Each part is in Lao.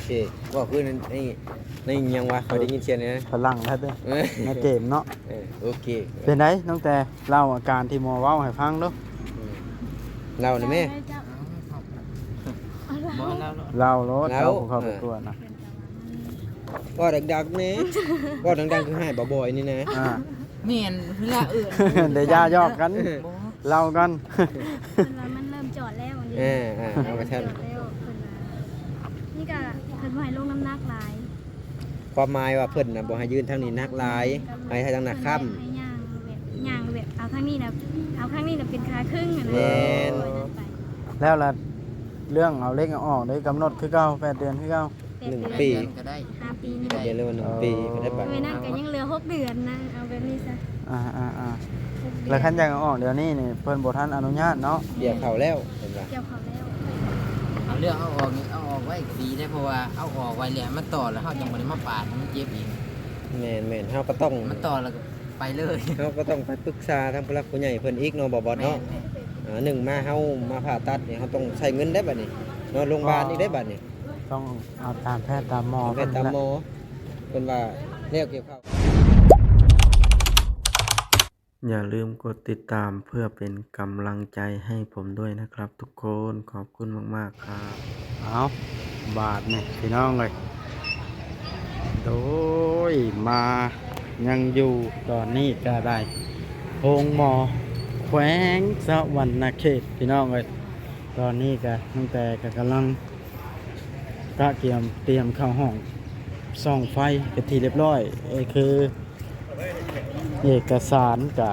ເຄ ເວົ້າຄືໃນ ໃນ ໃນຫຍັງວະ ຂ້ອຍໄດ້ຍິນສຽງນີ້ນະ ຝຣັ່ງແທ້ເດ້ ເອີ ໃນເກມເນາະ. ເອີ ໂອເຄ ເປັນໃດນ້ອງແຕ ເລົ່າອາການທີ່ໝໍເວົ້າໃຫ້ຟັງດູ. ອືມ ເລົ່າໜ່ອຍແມ່. ເຈົ້າ ບໍ່ ເລົ່າໂລດ ເລົ່າໂລດ ເຈົ້າ ເຈົ້າຜູ້ເຂົ້າໄປກວດນະ. ເອີ ເວົ້າດັງໆແດ່ ເວົ້າດັງໆ ຄືໃຫ້ບ່າວບອຍນີ້ນະ. ອ່າ ແມ່ນ ເວລາເອີ້ນ ໄດ້ຢ່າຫຍອກກັນ ບໍ່ ເລົ່າກ່ອນ. ເພິ່ນວ່າມັນເລີ່ມຈອດແລ້ວ ເອີ ເອີ ເອົາໄປຊັ້ນ ເລີ່ມຈອດແລ້ວ ເພິ່ນວ່າ ນີ້ກໍເພິ່ນບໍ່ໃຫ້ລົງນ້ຳໜັກຫຼາຍ ຄວາມໝາຍວ່າເພິ່ນນະບໍ່ໃຫ້ຢືນທາງນີ້ໜັກຫຼາຍ ໃຫ້ທາງໜ້າຄ້ຳ ໃຫ້ຍ່າງແບບ ຍ່າງແບບ ເອົາທາງນີ້ນະ ເອົາທາງນີ້ນະເປັນຂາເຄິ່ງຫັ້ນນະ. ແມ່ນ ແລ້ວລະ ເລື່ອງເອົາເຫຼັກເອົາອອກໄດ້ກຳນົດຄືເກົ່າ ແປດເດືອນຄືເກົ່າ. ແປດເດືອນ ໜຶ່ງປີ ແປດເດືອນກໍໄດ້ ຫ້າປີ ຫ້າປີກໍໄດ້ ເດືອນລະໜຶ່ງປີ ໂອ້ ກໍໄດ້ບັດ. ມື້ນັ້ນກໍຍັງເຫຼືອຫົກເດືອນນະ ເອົາແບບນີ້ຊະ. ອ່າໆໆ ຫົກເດືອນ ແລ້ວຄັນຢາກເອົາອອກດຽວນີ້ນີ້ ເພິ່ນບໍ່ທັນອະນຸຍາດເນາະ. ກ່ຽວເຂົ້າແລ້ວ ເພິ່ນວ່າ ກ່ຽວເຂົ້າແລ້ວ. ເອົາເລື່ອງເອົາອອກນີ້ ເອົາອອກໄວ້ກໍດີເດ້ ເພາະວ່າເຮົາອອກໄວ້ແລ້ວ ມັນຕໍ່ແລ້ວ ເຮົາຈັ່ງບໍ່ໄດ້ມາປາດໃຫ້ມັນເຈັບອີກ. ແມ່ນໆ ເຮົາກໍຕ້ອງ ມັນຕໍ່ແລ້ວກໍໄປເລີຍ ເຮົາກໍຕ້ອງໄປປຶກສາທາງຜູ້ຫຼັກຜູ້ໃຫຍ່ເພິ່ນອີກເນາະ ບ່າວບອຍເນາະ. ແມ່ນໆ ເອີ ໜຶ່ງມາເຮົາມາຜ່າຕັດນີ້ ເຮົາຕ້ອງໃຊ້ເງິນໄດ໋ບັດນີ້ເນາະ ໂຮງບານອີກໄດ໋ບັດນີ້. ຕ້ອງເອົາຕາມແພດຕາມໝໍ ຕາມແພດຕາມໝໍ ເພິ່ນວ່າແນວກ່ຽວເຂົ້າ. ຢ່າລືມກົດຕິດຕາມເພື່ອເປັນກຳລັງໃຈໃຫ້ຜົມດ້ວຍນະຄັບທຸກຄົນ. ຂອບຄຸນມາກໆຄັບ. ເອົາ ບາດນີ້ພີ່ນ້ອງເອີຍ ໂດຍມາຍັງຢູ່ ຕອນນີ້ກໍໄດ້ໂຮງໝໍແຂວງສະຫວັນນະເຂດ ພີ່ນ້ອງເອີຍ. ຕອນນີ້ກໍຕັ້ງແຕ່ກໍກຳລັງ ກະກຽມຕຽມເຂົ້າຫ້ອງສ່ອງໄຟເປັນທີ່ລຽບຮ້ອຍ ເອີ ຄືເອກະສານກະ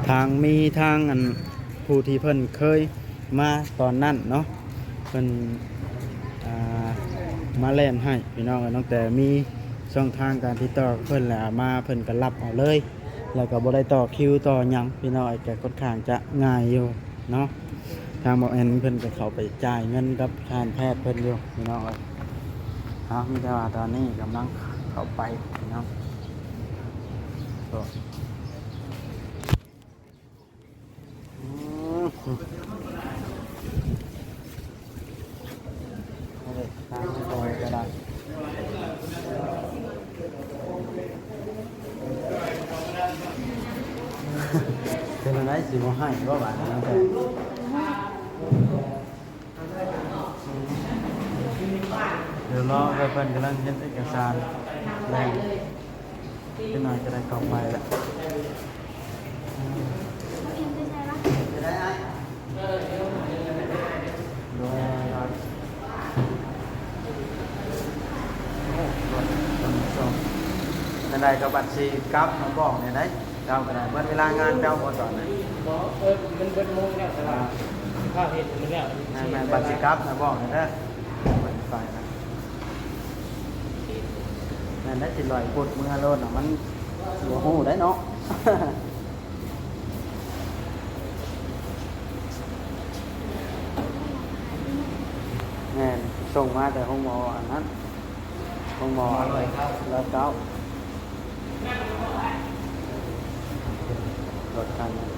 ທາງ ມີທາງອັນຜູ້ທີ່ເພິ່ນເຄີຍມາຕອນນັ້ນເນາະ ເພິ່ນ ອ່າ ມາແລ່ນໃຫ້ພີ່ນ້ອງເອີຍ. ຕັ້ງແຕ່ມີຊ່ອງທາງການຕິດຕໍ່ກັບເພິ່ນແລ້ວ ມາເພິ່ນກະຮັບເອົາເລີຍ ແລ້ວກະບໍ່ໄດ້ຕໍ່ຄິວຕໍ່ຫຍັງພີ່ນ້ອງເອີຍ ກະຄ່ອນຂ້າງຈະງ່າຍຢູ່ ເນາະ. ທາງບ່າວແອນເພິ່ນກໍເຂົ້າໄປຈ່າຍເງິນກັບທ່ານແພດເພິ່ນຢູ່ພີ່ນ້ອງເອີຍ. ເອົາ ມີແຕ່ວ່າຕອນນີ້ກຳລັງເຂົ້າໄປພີ່ນ້ອງ. ອືມ ເປັນແນວໃດ ຊິບໍ່ໃຫ້ບໍ່ບາດນີ້? ດຽວລໍໄປ ເພິ່ນກຳລັງເຮັດເອກະສານແລ້ວ ຈັກໜ້ອຍກໍໄດ້ເຂົ້າໄປແລ້ວ. ໂດຍ ໂດຍ ໂດຍ ໂອ້ ລົດຂົນສົ່ງ ຈັ່ງໃດກໍບັດຊິກັບມາບອກແດ່ໄດ໋. ເຈົ້າກໍໄດ້ ເບິດເວລາງານເຈົ້າບໍ່ຕອນນີ້? ບໍ່ ເອີ ມັນເບິດໂມງແລ້ວ ແຕ່ວ່າ ອ່າ ພາເຮັດໃຫ້ມັນແລ້ວ ແມ່ນໆ ບັດຊິກັບນະ ບອກແດ່ເດີ ໄປນະ. ແມ່ນໄດ້ ຊິລອຍພຸດເມືອໂລດນະ ມັນບໍ່ຮູ້ໄດ້ເນາະ. ແມ່ນ ສົ່ງມາແຕ່ໂຮງໝໍອັນນັ້ນ ໂຮງໝໍອັນຮ້ອຍເກົ້າ ຮ້ອຍເກົ້າ ລົດຄັນນັ້ນ.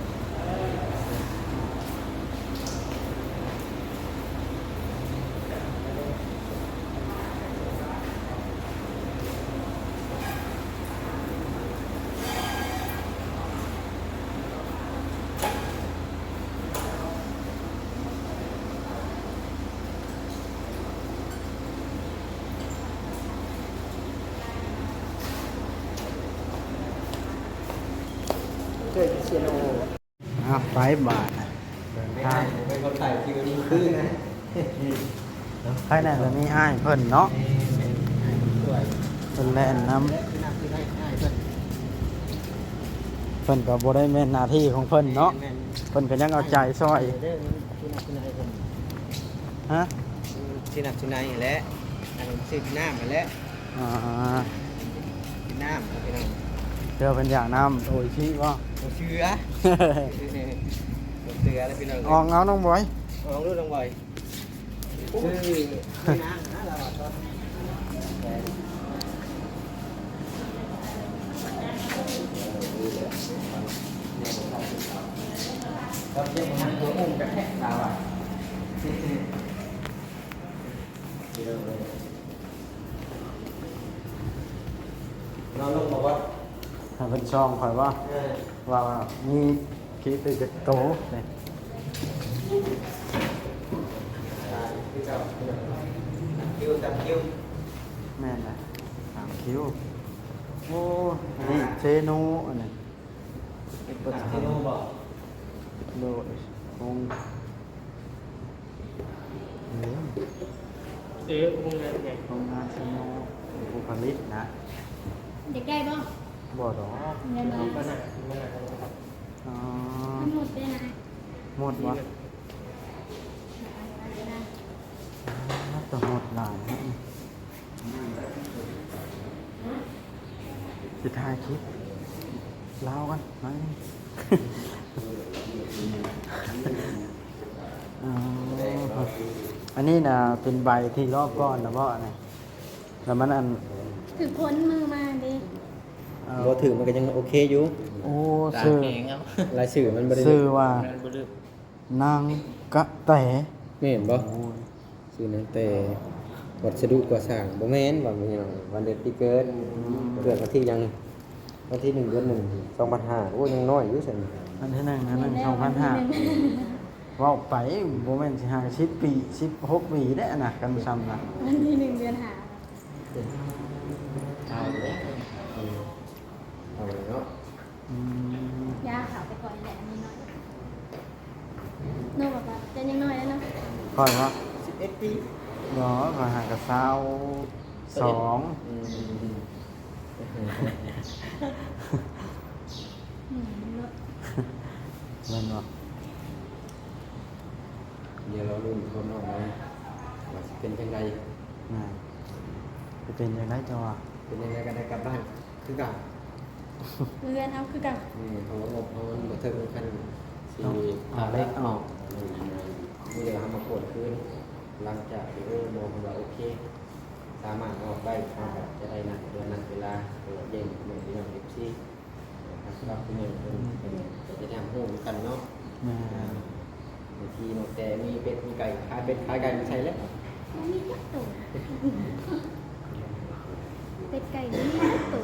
ເກີດເຊໂນ ອ່ະ ໄປບາດ ເດີນທາງ ໄປເຂົາຖ່າຍທີ່ມັນຄືນະ. ໃຜແນ່ກໍມີອ້າຍເພິ່ນເນາະ ເພິ່ນແລ່ນນຳ ເພິ່ນກໍບໍ່ໄດ້ແມ່ນໜ້າທີ່ຂອງເພິ່ນເນາະ ແມ່ນໆ ເພິ່ນກໍຍັງເອົາໃຈຊ່ອຍ. ຮະ? ທີ່ນັກທີ່ໃນແຫຼະ ອັນຊື້ນ້ຳຫັ້ນແຫຼະ. ອ່າ ກິນນ້ຳພີ່ນ້ອງ ເທື່ອເພິ່ນຢາກນ້ຳໂອອິຊິບໍ່? ບໍ່ເຊື່ອ ບໍ່ເຊື່ອແລ້ວພີ່ນ້ອງ. ອອກເອົານ້ອງບອຍ ອອກລູກນ້ອງບອຍ ຊື້ນ້ຳນະ ລາວວ່າຕອນ ຕອນເຈັບມັນຕົວອຸ້ມກະແທກລາວວ່າ. ພີ່ນ້ອງເອີ ເຮົາລົງມາວັດ ໃຫ້ເພິ່ນສ່ອງຂ້ອຍວ່າ ເອີ ວ່າມີຂີ້ຕື່ຈັກໂຕນີ້ ອ່າ ຄືເກົ່າ ຕາມຄິວ ຕາມຄິວ ແມ່ນລະ ຕາມຄິວ. ໂອ້ ອັນນີ້ເຊໂນ ອັນນີ້ ເປັນເປີດ ເຊໂນບໍ່? ໂດຍ ໂຮງ ເອີ ໂຮງງານໃຫຍ່ ໂຮງງານເຊໂນ ຜູ້ຜະລິດນະ. ຢາກໄດ້ບໍ່? ບໍ່ດອກ ເງິນບໍ່? ອໍ ມັນໝົດໄດ້ນະ ໝົດບໍ່? ອ່າ ຕ້ອງໝົດຫຼາຍນະ. ຊິຖ່າຍຄລິບລາວກັນໜ້ອຍໜຶ່ງ. ອໍ ອັນນີ້ນະເປັນໃບທີ່ລອບກ່ອນນະບໍ່ ອັນນີ້ ແລ້ວມັນອັນ ຖືກຄົນມືມາເດ້. ເອີ ບໍ່ຖືກມັນກໍຍັງໂອເຄຢູ່. ໂອ້ ຊື່ ລາຍຊື່ມັນບໍ່ໄດ້ ຊື່ວ່າ ນາງກະແຕ ແມ່ນບໍ່? ໂອ້ຍ ຊື່ນາງແຕ ວັດສະດຸກໍ່ສ້າງ ບໍ່ແມ່ນວ່າ ພີ່ນ້ອງ ວັນເດືອນປີເກີດ ເກີດວັນທີຫຍັງ? ວັນທີໜຶ່ງ ເດືອນໜຶ່ງ ສອງພັນຫ້າ. ໂອ້ຍ ຍັງນ້ອຍຢູ່ຊັ້ນ ວັນທີໜຶ່ງ ເດືອນໜຶ່ງ ສອງພັນຫ້າ. ເວົ້າໄປ ບໍ່ແມ່ນຊິຫາ ສິບປີ ສິບຫົກປີແດ່ນະ ຄັນຊ່ຳນະ. ວັນທີໜຶ່ງ ເດືອນຫ້າ ເອົາແລ້ວ ເອີ ເອົາແລ້ວເນາະ. ອືມ ຢ່າເຂົ້າໄປກ່ອນແຫຼະ ມີນ້ອຍ ນ້ອງວ່າຈະຍັງນ້ອຍເນາະ. ຂ້ອຍວ່າ ສິບເອັດປີ ບໍ່ ຂ້ອຍຫາກະຊາວສອງ. ອືມ ອືມ ເນາະ ແມ່ນບໍ່? ດຽວລໍລຸ້ນຄົນອອກມາວ່າຊິເປັນຈັ່ງໃດ. ແມ່ນ ຊິເປັນຈັ່ງໃດເຈົ້າວ່າ? ເປັນຈັ່ງໃດກໍໄດ້ກັບບ້ານຄືເກົ່າ ເຮືອນເຮົາຄືເກົ່າ. ແມ່ນ ເພາະວ່າງົບເຮົາມັນບໍ່ເຖິງ ຄັນຊິ ຕ້ອງເອົາເຫຼັກອອກ. ມື້ດຽວເຮົາມາກວດຄືນ ຫຼັງຈາກທີ່ ເອີ ໝໍເພິ່ນວ່າໂອເຄ ສາມາດອອກໄດ້ ເຮົາກໍຈະໄດ້ນັດເດືອນນັດເວລາ ເພື່ອແຈ້ງໃຫ້ພີ່ນ້ອງເອັຟຊີ ສຳລັບຜູ້ໃຫຍ່ເພິ່ນ ເພິ່ນກໍຈະໄດ້ຮັບຮູ້ນຳກັນເນາະ. ແມ່ນ ອ່າ ບາງທີເນາະ ແຕ່ມີເປັດມີໄກ່ ຂາຍເປັດຂາຍໄກ່ມາໃສ່ແລ້ວ ບໍ່ມີຈັກໂຕ ເປັດໄກ່ບໍ່ມີຈັກໂຕ.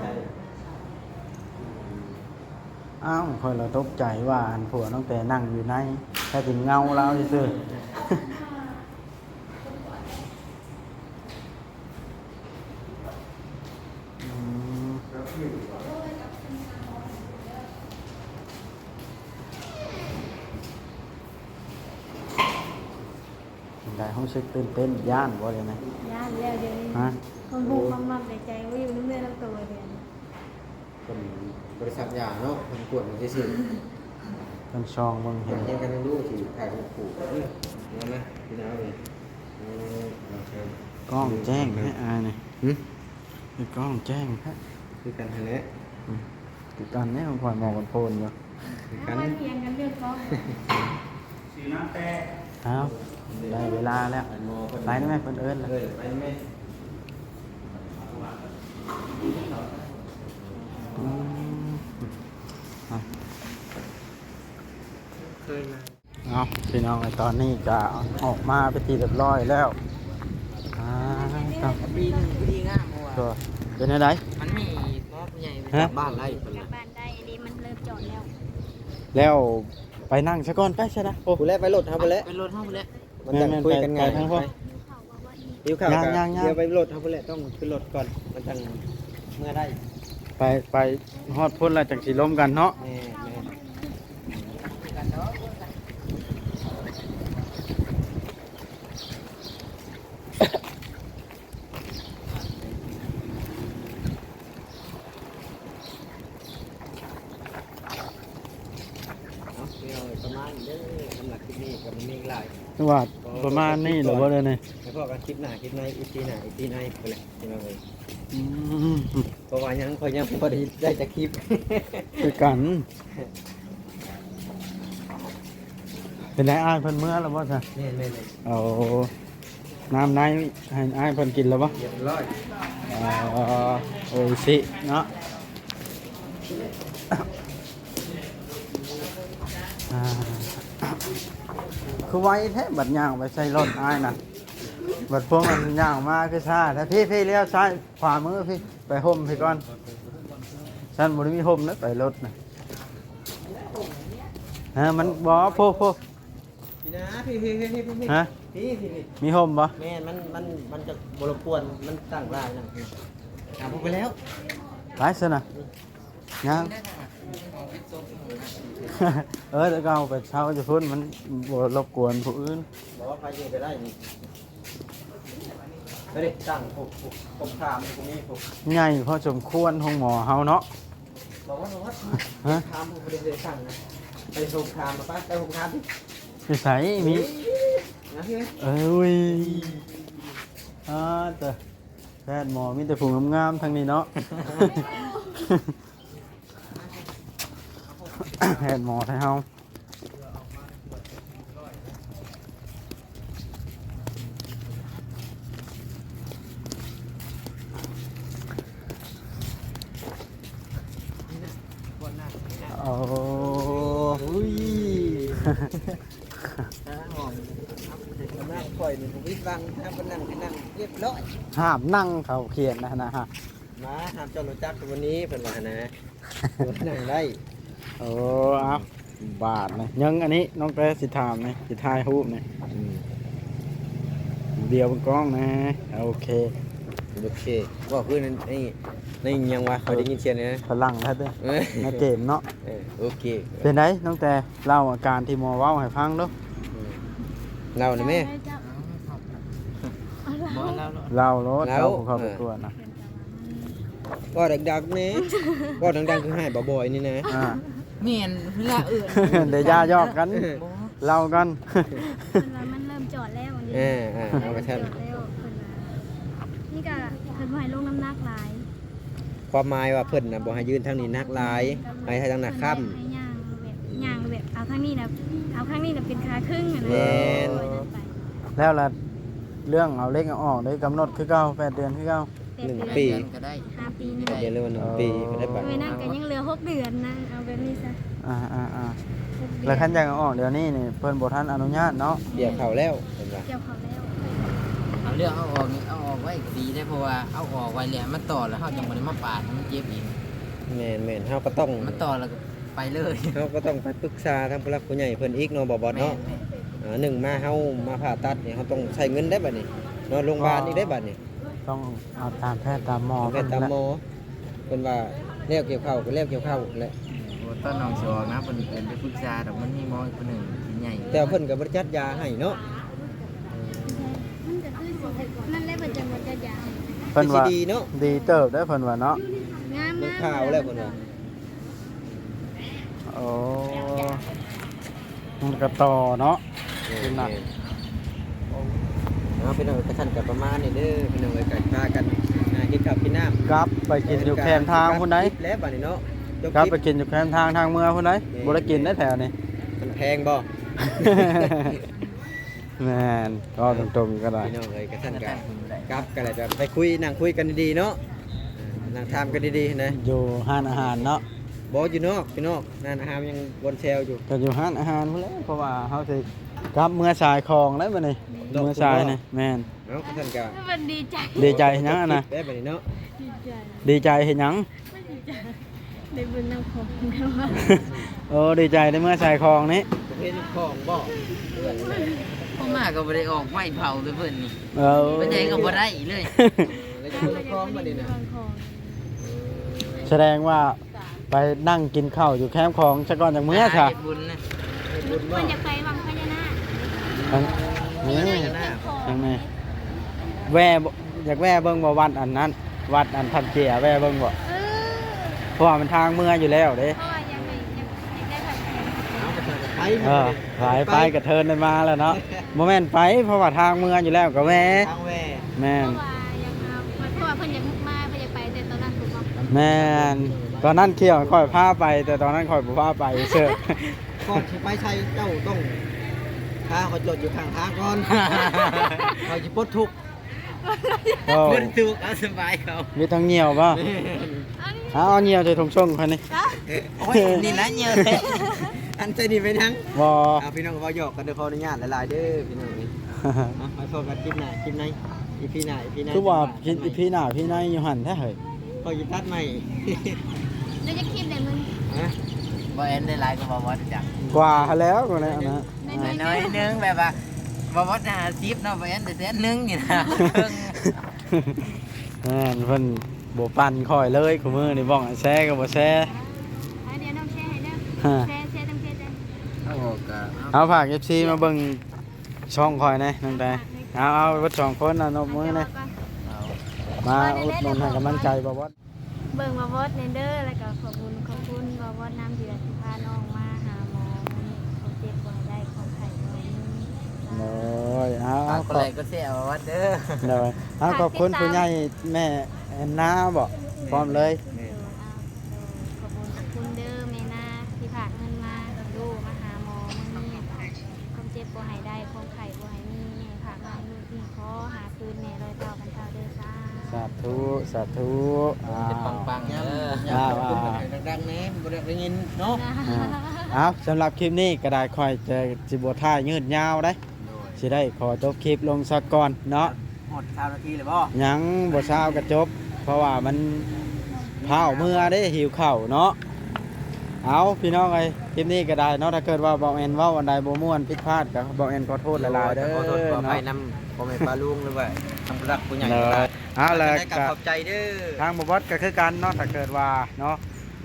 ອ້າວ ຂ້ອຍລະຕົກໃຈວ່າ ອັນ ຜົວນ້ອງແຕນັ່ງຢູ່ໃນ ແທ້ຈິງເງົາລາວຊື່ໆ. ອືມ ຈັ່ງໃດ ຮູ້ສຶກຕື່ນເຕັ້ນ ຢ້ານບໍ່ ດຽວນີ້? ຢ້ານແລ້ວດຽວນີ້. ຮະ? ຄວາມຮູ້ຄວາມມັກໃນໃຈ ບໍ່ຢູ່ນຳເນື້ອນຳໂຕດຽວນີ້. ເປັນບໍລິສັດຢາເນາະ ເພິ່ນກວດໃຫ້ຊື່ໆ ເພິ່ນສ່ອງເບິ່ງ ເຫັນ ເຫັນກັນດູຊິຖ່າຍຮູບຄູ່ກັນເນາະ ພີ່ນ້ອງເອີຍ. ເອີ ກ້ອງແຈ້ງແທ້ອ້າຍນີ້. ຫຶ? ກ້ອງແຈ້ງແທ້ ຄືກັນຫັ້ນແຫຼະ. ອືມ ຄືກັນແຫຼະ ຂອງຂ້ອຍໝໍກັນໂພນຢູ່ ຄືກັນ ມາຖຽງກັນເລື່ອງກ້ອງ. ຊື່ນາງແຕ້ ອ້າວ ໄດ້ເວລາແລ້ວ ໄປນຳແມ່ ເພິ່ນເອີ້ນແລ້ວ. ເອີ ໄປນຳແມ່. ອືມ ເຄີຍມາ. ເອົາ ພີ່ນ້ອງເອີຍ ຕອນນີ້ກະອອກມາເປັນທີ່ຮຽບຮ້ອຍແລ້ວ. ອ່າ ດີ ດີງາມ ເພາະວ່າ ເປັນແນວໃດ? ມັນມີໝໍຜູ້ໃຫຍ່ ຮະ? ຈາກບ້ານໄດ້ ຈາກບ້ານໄດ້ ອັນນີ້ມັນເລີ່ມຈອດແລ້ວ. ແລ້ວ ໄປນັ່ງຊະກ່ອນ ໄປຊະນະ. ໂອ້ ພຸ້ນແຫຼະ ໄປລົດເຮົາພຸ້ນແຫຼະ ໄປລົດເຮົາພຸ້ນແຫຼະ ມັນຈັ່ງຄຸຍກັນງ່າຍ. ໄປທາງພຸ້ນ ຢູ່ເຂົ້າ ຍ່າງໆໆ ດຽວໄປລົດເຮົາພຸ້ນແຫຼະ ຕ້ອງຂຶ້ນລົດກ່ອນ ມັນຈັ່ງເມືອໄດ້. ໄປ ໄປຮອດພຸ້ນແລ້ວຈັ່ງຊິລົມກັນເນາະ. ແມ່ນໆ. ເນາະ ພີ່ນ້ອງເອີຍ ປະມານນີ້ເດີ ສຳລັບຄລິບນີ້ກໍບໍ່ມີຫຍັງຫຼາຍ ຄືວ່າປະມານນີ້ແຫຼະບໍ່ເດີນີ້. ໄປພໍ້ກັນຄລິບໜ້າ ຄລິບໃນ ອີພີໜ້າ ອີພີໃນພຸ້ນແຫຼະ ພີ່ນ້ອງເອີຍ. ອືມ ເພາະວ່າຍັງ ຂ້ອຍຍັງບໍ່ໄດ້ ໄດ້ຈັກຄລິບຄືກັນ. ເປັນໃດອ້າຍເພິ່ນເມືອແລ້ວບໍ່ຊະ? ແມ່ນໆໆ. ໂອ້ ນ້ຳໃນໃຫ້ອ້າຍເພິ່ນກິນແລ້ວບໍ່? ຮຽບຮ້ອຍ. ອໍ ໂອອິຊິເນາະ. ອ່າ ຄືໄວແທ້ ບັດຍ່າງໄປໃສ່ລົດອ້າຍນະ. ບັດພວກມັນຍ່າງມາຄືຊ້າແທ້. ພີ້ໆ ລ້ຽວຊ້າຍ ຂວາມືພີ້ ໄປຮົ່ມພີ້ກ່ອນ. ຊັ້ນບໍ່ໄດ້ມີຮົ່ມເດ້ ໄປລົດນະ. ຮະ ມັນບໍ່ ໂພ ໂພ ພີ້ນະ ພີ້ໆ ພີ້ໆ ພີ້ໆ ຮະ ພີ້ໆ ພີ້ໆ ມີຮົ່ມບໍ່? ແມ່ນ ມັນ ມັນ ມັນຈະບໍ່ລົບກວນ ມັນຕັ້ງຫຼາຍນຳ. ອ່າ ບໍ່ໄປແລ້ວ ໄປຊັ້ນນະ. ຍັງ ເອີ ແຕ່ກໍເອົາໄປເຊົ່າຢູ່ພຸ້ນ ມັນບໍ່ລົບກວນຜູ້ອື່ນ. ບໍ່ ໃຜຢູ່ກໍໄດ້ນີ້. ໄປເດ້ ຕັ້ງ ໂອ້ ໂອ້ ຜົມຖາມຢູ່ນີ້ ໃຫຍ່ພໍສົມຄວນໂຮງໝໍເຮົາເນາະ. ບໍ່ວ່າ ບໍ່ວ່າ ຮະ ຖາມຜູ້ບໍ່ໄດ້ສັ່ງນະ ໄປໂຮງຖາມມາ ໄປ ໄປໂຮງຖາມຕິ. ຢູ່ໃສ? ມີ ເອີຍ ເອີຍ ອ່າ ແຕ່ແພດໝໍມີແຕ່ຜູ້ງາມໆ ທາງນີ້ເນາະ. ແພດໝໍໄທເຮົາ. ໂອ້ ອຸ້ຍ ໜ້າຂ້ອຍນີ້ບໍ່ຜິດຫວັງ ຖ້າບໍ່ນັ່ງກໍນັ່ງຮຽບຮ້ອຍ. ຫ້າມນັ່ງ ເຂົາຂຽນນະ ນະ ມາ ຫ້າມຈອດລົດຈັກ ວັນນີ້ ເພິ່ນວ່ານະ. ນັ່ງໄດ້. ໂອ້ ເອົາ ບາດນະ ຍັງອັນນີ້ ນ້ອງແຕ້ຊິຖາມນີ້ ຊິຖ່າຍຮູບນີ້. ອືມ ດຽວເບິ່ງກ້ອງນະ. ໂອເຄ ໂອເຄ. ເວົ້າຄືໃນ ໃນຫຍັງວະ? ເອີ ຂ້ອຍໄດ້ຍິນສຽງນີ້ນະ ຝຣັ່ງແທ້ເດີ້ ເອີ ໃນເກມເນາະ. ເອີ ໂອເຄ. ເປັນໃດນ້ອງແຕ້ ເລົ່າອາການທີ່ໝໍເວົ້າໃຫ້ຟັງດູ. ອືມ ເລົ່ານະແມ່. ເລົ່າໂລດ ເລົ່າໂລດ ເລົ່າ ເຈົ້າຜູ້ເຂົ້າໄປກວດນະ. ເວົ້າດັງໆ ແດ່ ເວົ້າດັງໆ ຄືໃຫ້ບ່າວບອຍນີ້ນະ. ອ່າ ແມ່ນ ເວລາເອີ້ນ ໄດ້ຢ່າຫຍອກກັນ ເອີ ເລົ່າກັນ. ເພິ່ນວ່າມັນເລີ່ມຈອດແລ້ວ. ເອີ ເອີ ເອົາວ່າຊັ້ນ ເລີ່ມຈອດແລ້ວ ເພິ່ນວ່າ ນີ້ກະເພິ່ນບໍ່ໃຫ້ລົງນ້ຳໜັກຫຼາຍ. ຄວາມໝາຍວ່າເພິ່ນນະບໍ່ໃຫ້ຢືນທາງນີ້ໜັກຫຼາຍ ໃຫ້ທາງໜ້າຄ້ຳ ໃຫ້ຍ່າງແບບ ຍ່າງແບບ ເອົາທາງນີ້ນະ ເອົາທາງນີ້ນະເປັນຂາເຄິ່ງຫັ້ນນະ. ແມ່ນ ແລ້ວລະ ເລື່ອງເອົາເຫຼັກເອົາອອກເດ້ ກຳນົດຄືເກົ່າ ແປດເດືອນຄືເກົ່າ. ໜຶ່ງປີ ແປດເດືອນກໍໄດ້ ຫ້າປີ ເດືອນ ເດືອນລະໜຶ່ງປີກໍໄດ້ບາດ. ເອີ ນັ້ນກໍຍັງເຫຼືອຫົກເດືອນນະ ເອົາແບບນີ້ຊະ. ອ່າໆໆ ຫົກເດືອນ. ແລ້ວຄັນຢາກເອົາອອກດຽວນີ້ນີ້ ເພິ່ນບໍ່ທັນອະນຸຍາດເນາະ. ກ່ຽວເຂົ້າແລ້ວ ເພິ່ນວ່າ ກ່ຽວເຂົ້າແລ້ວ. ເອົາເລື່ອງເອົາອອກນີ້ ເອົາອອກໄວ້ກໍດີເດ້ ເພາະວ່າເອົາອອກໄວ້ແລ້ວມັນຕໍ່ ແລ້ວເຮົາຈັ່ງບໍ່ໄດ້ມາປາດ ມັນເຈັບອີກ. ແມ່ນໆ ເຮົາກໍຕ້ອງ ມັນຕໍ່ແລ້ວກໍໄປເລີຍ. ເຮົາກໍຕ້ອງໄປປຶກສາທາງຜູ້ຫຼັກຜູ້ໃຫຍ່ເພິ່ນອີກເນາະ ບໍ່ບອດເນາະ. ແມ່ນໆ ອ່າ ໜຶ່ງມາເຮົາມາຜ່າຕັດນີ້ ເຮົາຕ້ອງໃຊ້ເງິນໄດ້ບາດນີ້ເນາະ ໂຮງບານອີກໄດ້ບາດນີ້. ຕ້ອງເອົາຕາມແພດຕາມໝໍ ແພດຕາມໝໍ ເພິ່ນວ່າແລ້ວກ່ຽວເຂົ້າກໍແລ້ວກ່ຽວເຂົ້າແຫຼະ. ໂອ້ ຕອນນ້ອງຊິອອກນະ ເພິ່ນເອີ້ນໄປປຶກສາດອກ ມັນມີໝໍອີກຜູ້ໜຶ່ງທີ່ໃຫຍ່ ແຕ່ວ່າເພິ່ນກໍບໍ່ໄດ້ຈັດຢາໃຫ້ເນາະ. ມັນກໍຄືຊິ ນັ້ນແຫຼະ ເພິ່ນຈັ່ງບໍ່ຈັດຢາໃຫ້. ເພິ່ນວ່າ ຄືຊິດີເນາະ ດີເຕີບເດ້ ເພິ່ນວ່າເນາະ. ງາມ ມັນຂາວແລ້ວເພິ່ນວ່າ. ໂອ້ ມັນກະຕໍ່ເນາະ. ເອີ ເປັນນະ ເອີ ເອົາ ພີ່ນ້ອງເອີຍ ກະຊັ້ນກະປະມານນີ້ເດີ ພີ່ນ້ອງເອີຍ ກະພາກັນ ອ່າ ກິນເຂົ້າກິນນ້ຳ ກັບໄປກິນຢູ່ແຄມທາງພຸ້ນໃດ໋. ແລ້ວບາດນີ້ເນາະ ກັບໄປກິນຢູ່ແຄມທາງ ທາງເມືອພຸ້ນໃດ໋. ແມ່ນ ບໍ່ໄດ້ກິນໄດ໋ແຖວນີ້ ມັນແພງບໍ່? ແມ່ນ ເວົ້າຕົງໆກໍໄດ້ ພີ່ນ້ອງເອີຍ ກະຊັ້ນກະກັບກໍໄດ້ ໄປຄຸຍ ນັ່ງຄຸຍກັນດີໆເນາະ ນັ່ງຖາມກັນດີໆນະ ຢູ່ຮ້ານອາຫານເນາະ. ບໍ່ ຢູ່ນອກ ຢູ່ນອກ ຮ້ານອາຫານຍັງວົນແຊວຢູ່ ກໍຢູ່ຮ້ານອາຫານພຸ້ນແຫຼະ ເພາະວ່າເຮົາຊິກັບເມືອສາຍຂອງແລ້ວບັດນີ້ ເມືອສາຍນີ້. ແມ່ນ ເອົ້າ ຊັ້ນກະ ມັນດີໃຈ ດີໃຈຫຍັງຫັ້ນນະ? ແບບນີ້ເນາະ ດີໃຈ ດີໃຈເຮັດຫຍັງ? ໄດ້ເບິ່ງນ້ຳຂອງ. ໂອ້ ດີໃຈໄດ້ເມືອສາຍຂອງນີ້ ເຫັນຂອງບໍ່? ບໍ່ມາກໍບໍ່ໄດ້ອອກໄມ້ເຜົາເລີຍເພິ່ນນີ້. ເອີ ໄປໃສກໍບໍ່ໄດ້ເລີຍ ໄດ້ເບິ່ງຂອງບັດນີ້ນະ. ສະແດງວ່າໄປນັ່ງກິນເຂົ້າຢູ່ແຄມຂອງຊະກ່ອນ ຈັ່ງເມືອຊະ ຫາເຮັດບຸນນະ. ເພິ່ນຢາກໄປວັງພະຍານາກ ທາງນີ້ ທາງນີ້ ແວ່ ຢາກແວ່ເບິ່ງບໍ່ ວັດອັນນັ້ນ ວັດອັນທຳເຈຍ ແວ່ເບິ່ງບໍ່? ເອີ ເພາະວ່າມັນທາງເມືອຢູ່ແລ້ວເດ້ ເພາະວ່າຢາກໄປ ຢາກ ຢາກໄດ້ຜັກແພງ. ເອີ ໄປ ໄປ ໄປກະເທີນໄດ້ມາແລ້ວເນາະ. ບໍ່ແມ່ນໄປ ເພາະວ່າທາງເມືອຢູ່ແລ້ວກະແວ່ ທາງແວ່. ແມ່ນ ເພາະວ່າຢາກມາ ເພາະວ່າເພິ່ນຢາກມາ ເພິ່ນຢາກໄປແຕ່ຕອນນັ້ນພຸ້ນບໍ່? ແມ່ນ ຕອນນັ້ນຂ້ອຍພາໄປ ແຕ່ຕອນນັ້ນຂ້ອຍບໍ່ພາໄປເຊີ. ກ່ອນຊິໄປໃສ ເຈົ້າຕ້ອງພາຂ້ອຍຈອດຢູ່ຂ້າງທາງກ່ອນ ຂ້ອຍຊິປົດທຸກ. ໂອ້ ຄົນທຸກເອົາສະບາຍເຂົາ ມີທັງຍ່ຽວບໍ່? ແມ່ນ ເອົາ ເອົາຍ່ຽວໃສ່ຖົງຊົງຂ້ອຍນີ້. ໂອ້ຍ ນີ້ນະຍ່ຽວ ອັນໃສ່ນີ້ໄປນັ່ງບໍ່? ເອົາ ພີ່ນ້ອງເວົ້າຫຍອກກັນເດີ ຂໍອະນຸຍາດຫຼາຍໆເດີພີ່ນ້ອງ. ເອົາ ໄປພໍ້ກັນຄລິບໜ້າ ຄລິບໃນ ອີພີໜ້າ ອີພີໃນ ຄືວ່າ ຈັງຫວະ ອີພີໜ້າ ອີພີໃນຢູ່ຫັ້ນແທ້ເຮີ້ຍ. ຂ້ອຍຊິຕັດໃໝ່ ເຈົ້າຈະຄລິບໃດມື້ນີ້? ຮະ? ບໍ່ແອນໄດ້ຫຼາຍກວ່າບໍ່ວອດຈັກ ກວ່າຫັ້ນແລ້ວ ກໍແລ້ວນະ ໜ້ອຍໜຶ່ງ ໜ້ອຍໜຶ່ງ ແບບວ່າບໍ່ວອດຫ້າສິບເນາະ ບໍ່ແອນໄດ້ແສນໜຶ່ງນີ້ນະ. ແມ່ນ ເພິ່ນບໍ່ປັ່ນຂ້ອຍເລີຍ ຄູ່ມື້ນີ້ ບອກໃຫ້ແຊກໍບໍ່ແຊ. ເອົາ ດຽວນ້ອງແຊໃຫ້ເດີ ຮະ ແຊ ແຊຕັ້ງເພຈເດີ. ເອົາ ກໍ ເອົາ ຝາກເອັຟຊີມາເບິ່ງຊ່ອງຂ້ອຍແດ່ ນ້ອງແຕ. ເອົາ ເອົາ ເບິດສອງຄົນນະ ນົບມືແດ່ ເອົາ ມາອຸດໜູນໃຫ້ກຳລັງໃຈບ່າວບອດ. ເບິ່ງບ່າວບອດແດ່ເດີ ແລ້ວກໍຂອບບຸນຂອບຄຸນບ່າວບອດນຳ ທີ່ວ່າຊິພານ້ອງມາຫາໝໍມື້ນີ້ ຄວາມເຈັບບໍ່ໃຫ້ໄດ້ ຄວາມໄຂ້ບໍ່ໃຫ້ມີ. ໂດຍ ເອົາ ຝາກກົດໄລກົດແຊໃຫ້ບ່າວບອດເດີ. ໂດຍ ເອົາ ຂອບຄຸນຜູ້ໃຫຍ່ແມ່ແອນນາບໍ ພ້ອມເລີຍ. ໂດຍ ເອົາ ໂດຍ ຂອບບຸນຂອບຄຸນເດີແມ່ນາ ທີ່ພາເງິນມາໃຫ້ລູກມາຫາໝໍມື້ນີ້ ຄວາມເຈັບບໍ່ໃຫ້ໄດ້ ຄວາມໄຂ້ບໍ່ໃຫ້ມີ ແມ່ພາມາໃຫ້ລູກ ຂໍຫາຄືນແມ່ຮ້ອຍເທົ່າພັນເທົ່າເດີ ສາ ສາທຸ ສາທຸ ອ່າ ປັງໆເດີ. ອ່າ ດັງໆແດ່ ບໍ່ໄດ້ຍິນເນາະ. ອ່າ ເອົາ ສຳລັບຄລິບນີ້ກໍໄດ້ ຂ້ອຍຈະ ຊິບໍ່ຖ່າຍຍືດຍາວເດ້ ໂດຍ ຊິໄດ້ຂໍຈົບຄລິບລົງສາກ່ອນເນາະ. ຮອດຊາວນາທີແລ້ວບໍ່? ຍັງບໍ່ຊາວກໍຈົບ ເພາະວ່າມັນພ້າວເມືອເດ້ ຫິວເຂົ້າເນາະ. ເອົາ ພີ່ນ້ອງເອີຍ ຄລິບນີ້ກໍໄດ້ເນາະ ຖ້າເກີດວ່າບ່າວແອນເວົ້າອັນໃດບໍ່ມ່ວນຜິດພາດ ກໍບ່າວແອນຂໍໂທດຫຼາຍໆເດີ ຂໍໂທດຂໍອະໄພນຳພໍ່ແມ່ປ້າລຸງ ຫຼືວ່າທາງຜູ້ຫຼັກຜູ້ໃຫຍ່. ເອົາ ແລ້ວກໍຂອບໃຈເດີ ທາງບ່າວບອດກໍຄືກັນເນາະ ຖ້າເກີດວ່າເນາະ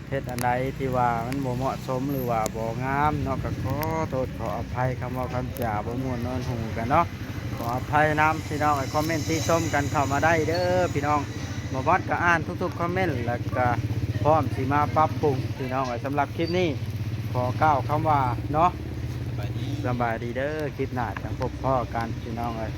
ເຮັດອັນໃດທີ່ວ່າມັນບໍ່ເໝາະສົມ ຫຼືວ່າບໍ່ງາມເນາະ ກໍຂໍໂທດຂໍອະໄພ ຄຳເວົ້າຄຳຈາບໍ່ມ່ວນນວນຫູກັນເນາະ ຂໍອະໄພນຳ. ພີ່ນ້ອງເອີຍ ຄອມເມັນຕິຊົມກັນເຂົ້າມາໄດ້ເດີພີ່ນ້ອງ ບ່າວບອດກໍອ່ານທຸກໆຄອມເມັນ ແລ້ວກໍພ້ອມຊິມາປັບປຸງພີ່ນ້ອງເອີຍ. ສຳລັບຄລິບນີ້ຂໍກ່າວຄຳວ່າເນາະ ສະບາຍດີ ສະບາຍດີເດີ ຄລິບໜ້າຈັ່ງພົບພໍ້ກັນພີ່ນ້ອງເອີຍ.